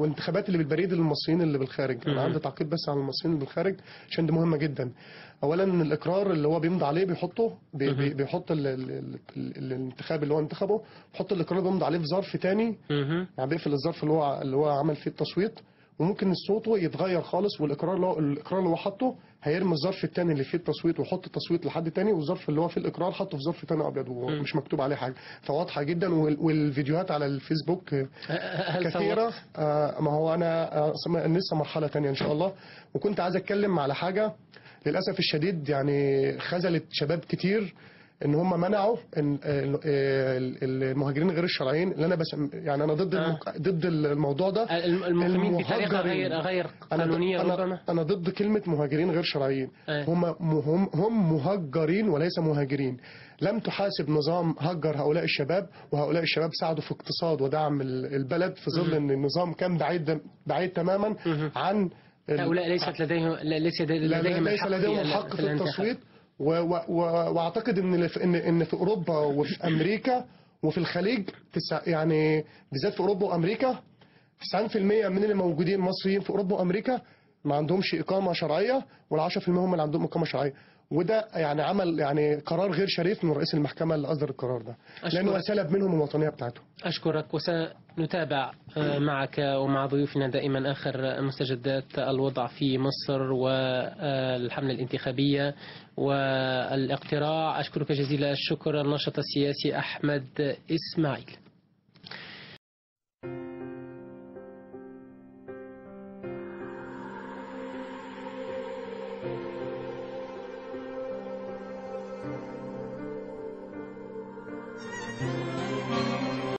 والانتخابات اللي بالبريد للمصريين اللي بالخارج. انا عندي تعقيب بس على المصريين اللي بالخارج عشان دي مهمة جدا. اولا الاقرار اللي هو بيمضي عليه بيحطه بيحط الانتخاب اللي هو انتخبه، بيحط الاقرار بيمضي عليه في ظرف تاني، يعني بيقفل الظرف اللي هو عمل فيه التصويت، وممكن صوته يتغير خالص، والاقرار اللي هو حاطه هيرمي الظرف الثاني اللي فيه التصويت ويحط التصويت لحد تاني، والظرف اللي هو فيه الاقرار حطه في ظرف تاني ابيض ومش مكتوب عليه حاجة. فواضحه جدا، والفيديوهات على الفيسبوك كثيرة. ما هو انا لسه مرحلة تانية ان شاء الله. وكنت عايز اتكلم على حاجة للاسف الشديد يعني خذلت شباب كتير، ان هم منعوا ان المهاجرين غير الشرعيين، اللي انا بس يعني انا ضد ضد الموضوع ده، المقيمين بطريقة غير قانونية. ربما انا ضد كلمة مهاجرين غير شرعيين. هم مهجرين وليس مهاجرين. لم تحاسب نظام هجر هؤلاء الشباب، وهؤلاء الشباب ساعدوا في اقتصاد ودعم البلد في ظل ان النظام كان بعيد تماما عن هؤلاء. ليس لديهم الحق في التصويت. واعتقد ان في اوروبا وفي امريكا وفي الخليج، يعني بالذات في اوروبا وامريكا، 90% من اللي موجودين مصريين في اوروبا وامريكا ما عندهمش اقامه شرعية، وال10% هم اللي عندهم اقامه شرعية. وده يعني عمل يعني قرار غير شريف من رئيس المحكمة اللي اصدر القرار ده، لانه سلب منهم الوطنية بتاعتهم. اشكرك، وسنتابع معك ومع ضيوفنا دائما اخر مستجدات الوضع في مصر والحمله الانتخابية والاقتراع. اشكرك جزيل الشكر الناشط السياسي احمد اسماعيل.